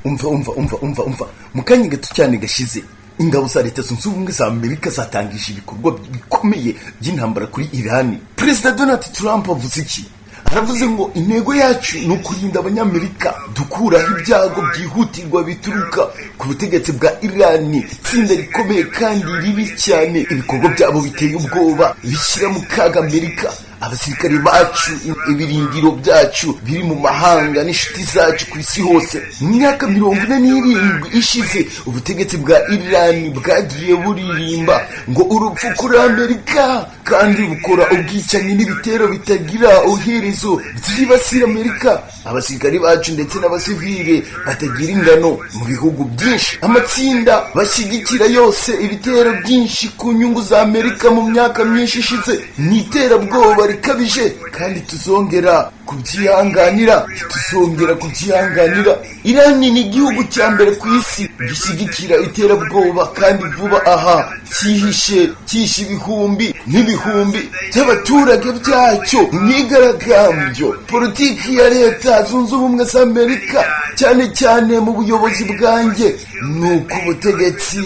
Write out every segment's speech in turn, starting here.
Umva, umva, umva, umva, umva! Mu kanya gato cyane gashize, ingabo za Leta Zunze Ubumwe za Amerika zatangije ibikorwa bikomeye by'intambara kuri Irani. Perezida Donald Trump avuze iki? Aravuze ngo intego yacu ni ukurinda Abanyamerika, dukuraho ibyago byihutirwa bituruka ku butegetsi bwa Irani, itsinda rikomeye kandi ribi cyane. Ibikorwa byabo biteye ubwoba bishyira mu kaga Amerika, abasirikare bacu, ibirindiro byacu biri mu mahanga n'inshuti zacu ku isi hose. Mu myaka 47 ishize, ubutegetsi bwa Irani bwagiye buririmba ngo "Urupfu kuri Amerika" kandi bukora ubwicanyi n'ibitero bitagira iherezo byibasira Amerika, abasirikare bacu ndetse n'abasivile batagira ingano mu bihugu byinshi. Amatsinda bashyigikira yose ibitero byinshi ku nyungu za Amerika mu myaka myinshi ishize ni iterabwoba rikabije, kandi tuzongera kubyihanganira, tuzongera kubyihanganira. Irani ni igihugu cya mbere ku isi gishyigikira iterabwoba, kandi vuba aha cyihishe cyishe ibihumbi n'ibihumbi by'abaturage byacyo mu myigaragambyo. Politiki ya Leta Zunze Ubumwe za Amerika, cyane cyane mu buyobozi bwanjye, ni uko ubutegetsi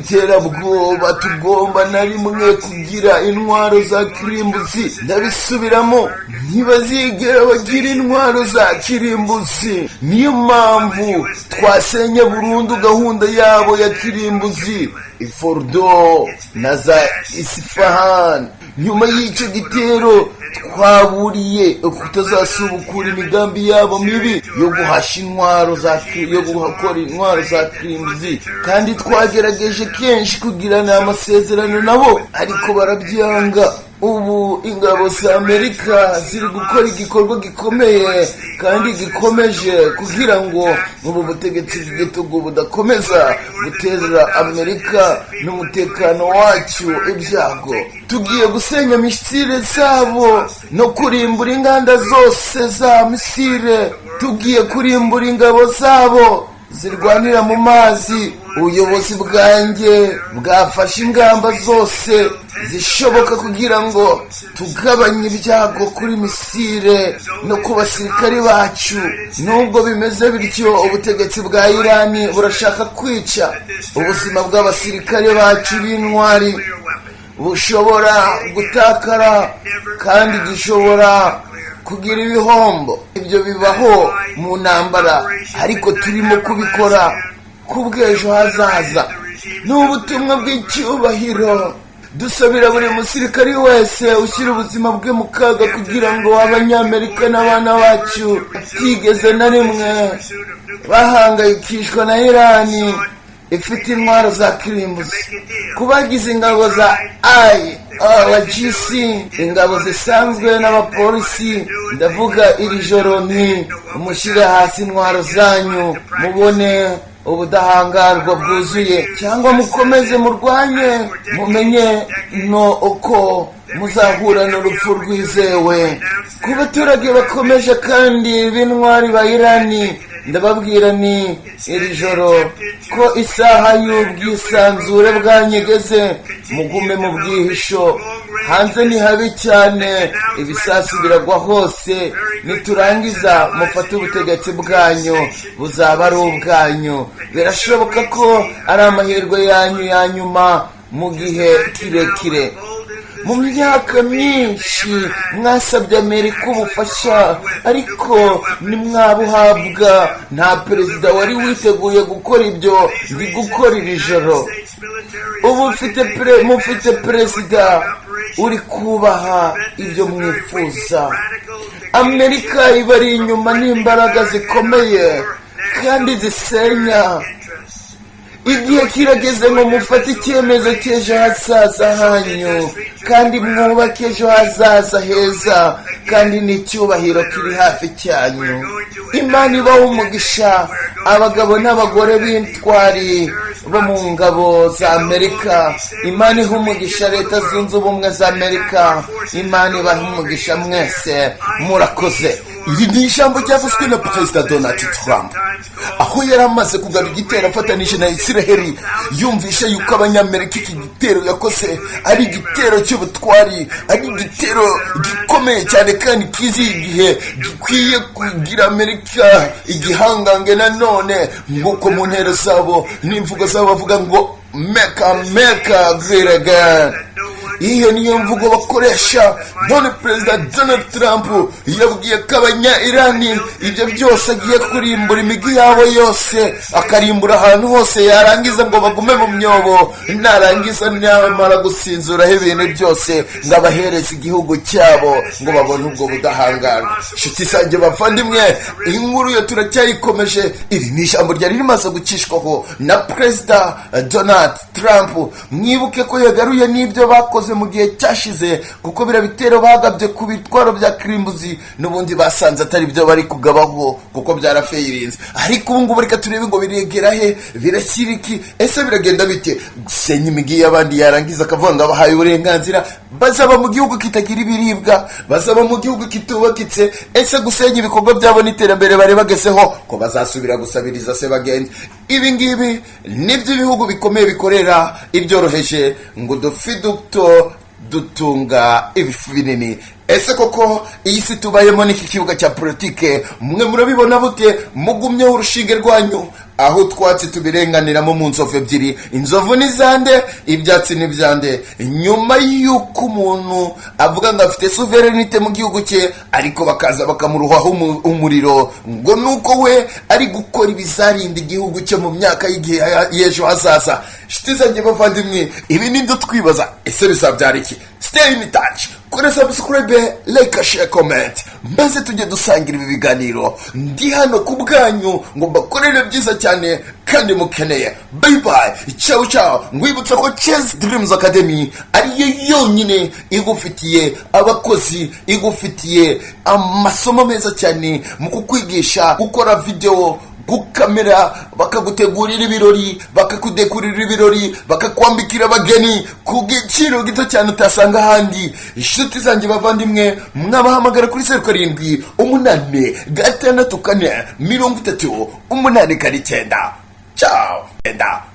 bw'iterabwoba tugomba na rimwe kugira intwaro za kirimbuzi. Ndabisubiramo, ntibazigera bagira intwaro za kirimbuzi. Niyo mpamvu twasenya burundu gahunda yabo ya kirimbuzi i Fordo na za Isifahan. Nyuma y'icyo gitero, twaburiye kutazasubukura imigambi yabo mibi yo guhasha intwaro za yo gukora intwaro za kirimbuzi, kandi twagerageje kenshi kugirana amasezerano nabo, ariko barabyanga. Ubu ingabo za Amerika ziri gukora igikorwa gikomeye kandi gikomeje kugira ngo ubu butegetsi bw'igitugu budakomeza guteza Amerika n'umutekano wacu ibyago. Tugiye gusenya misile zabo no kurimbura inganda zose za misile. Tugiye kurimbura ingabo zabo zirwanira mu mazi. Ubuyobozi bwanjye bwafashe ingamba zose zishoboka kugira ngo tugabanye ibyago kuri misile no ku basirikari bacu. Nubwo bimeze bityo, ubutegetsi bwa Irani burashaka kwica ubuzima bw'abasirikare bacu b'intwari, bushobora gutakara kandi gishobora kugira ibihombo. Ibyo bibaho mu ntambara, ariko turimo kubikora ku bw'ejo hazaza. Ni ubutumwa bw'icyubahiro dusabira buri musirikari wese ushyira ubuzima bwe mu kaga kugira ngo Abanyamerika n'abana bacu batigeze na rimwe bahangayikishwa na Irani ifite intwaro za kirimbuzi. Ku bagize ingabo za IRGC, ingabo zisanzwe n'abapolisi, ndavuga iri joro nti mushyire hasi intwaro zanyu, mubone ubudahangarwa bwuzuye, cyangwa mukomeze murwanye, mumenye no uko muzahura n'urupfu rwizewe. Ku baturage bakomeje kandi b'intwari ba Irani, ndababwira ni iri joro ko isaha y'ubwisanzure bwanyu igeze. Mugume mu bwihisho, hanze ni habi cyane, ibisasu biragwa hose. Niturangiza, mufate ubutegetsi bwanyu, buzaba ari ubwanyu. Birashoboka ko ari amahirwe yanyu ya nyuma mu gihe kirekire. Mu myaka myinshi mwasabye Amerika ubufasha, ariko ntimwabuhabwa. Nta perezida wari witeguye gukora ibyo ndi gukora iri joro. Ubu mufite perezida uri kubaha ibyo mwifuza. Amerika ibari inyuma n'imbaraga zikomeye kandi zisenya. Igihe kirageze ngo mufate icyemezo cy'ejo hazaza hanyu kandi mwubake ejo hazaza heza kandi n'icyubahiro kiri hafi cyanyu. Imana ibaha umugisha, abagabo n'abagore b'intwari bo mu ngabo za Amerika. Imana iha umugisha Leta Zunze Ubumwe za Amerika. Imana ibaha umugisha mwese, murakoze. Iri ni ijambo ryavuzwe na Perezida Donald Trump aho yari amaze kugaba igitero afatanije na Isiraheli, yumvisha yuko Abanyamerika iki gitero yakoze ari igitero cy'ubutwari, ari igitero gikomeye cyane kandi kiziye igihe, gikwiye kugira Amerika igihangange nanone, nk'uko mu ntero zabo n'imvugo zabo bavuga ngo "Make America Great Again". Iyo niyo mvugo bakoresha. None Perezida Donald Trump yabwiye ko Abanya Irani ibyo byose agiye kurimbura imigi yabo yose, akarimbura ahantu hose, yarangiza ngo bagume mu myobo, narangiza namara gusinzuraho ibintu byose ngo abahereze igihugu cyabo ngo babone ubwo budahangarwa. Inshuti zanjye, bavandimwe, inkuru yo turacyayikomeje. Iri ni ijambo ryari rimaze gukishwaho na Perezida Donald Trump. Mwibuke ko yagaruye n'ibyo bakoze mu gihe cyashize, kuko biriya bitero bagabye ku bitwaro bya kirimbuzi n'ubundi basanze atari byo bari kugabaho, kuko byarafeyirinze. Ariko ubu ngubu reka turebe ngo biregera he, birashyira iki, ese biragenda bite gusenya imigi y'abandi, yarangiza akavuga ngo abahaye uburenganzira? Bazaba mu gihugu kitagira ibiribwa, bazaba mu gihugu kitubakitse. Ese gusenya ibikorwa byabo n'iterambere bari bagezeho, ko bazasubira gusabiriza se bagenzi? Ibi ngibi nibyo ibihugu bikomeye bikorera ibyoroheje, ngo udufi duto dutunga ibifi binini. Ese koko iyi si tubayemo n'iki kibuga cya politike, mwe murabibona bute? Mugumyeho urushinge rwanyu aho utwatsi tubirenganiramo mu nzovu ebyiri. Inzovu ni zande? Ibyatsi ni byande? Nyuma y'uko umuntu avuga ngo afite souveraineté mu gihugu cye, ariko bakaza bakamuruhaho umuriro ngo nuko we ari gukora ibizarinda igihugu cye mu myaka y'igihe y'ejo hazaza. Inshuti zanjye, bavandimwe, ibi ni byo twibaza. Ese bizabyara iki? Stay in touch, kora subscribe, like, share, comment, maze tujye dusangira ibi biganiro. Ndi hano ku bwanyu ngo mbakorere byiza cyane kandi mukeneye. Bye bye, ciao ciao. Ngwibutsa ko Chess Dreams Academy ariyo yonyine igufitiye abakozi, igufitiye amasomo meza cyane mu kukwigisha gukora video, gukamera, bakagutegurira ibirori, bakakudekurira ibirori, bakakwambikira abageni ku giciro gito cyane utasanga ahandi. Inshuti zanjye, bavandimwe, mwabahamagara kuri 0786 438 49. Ciao enda.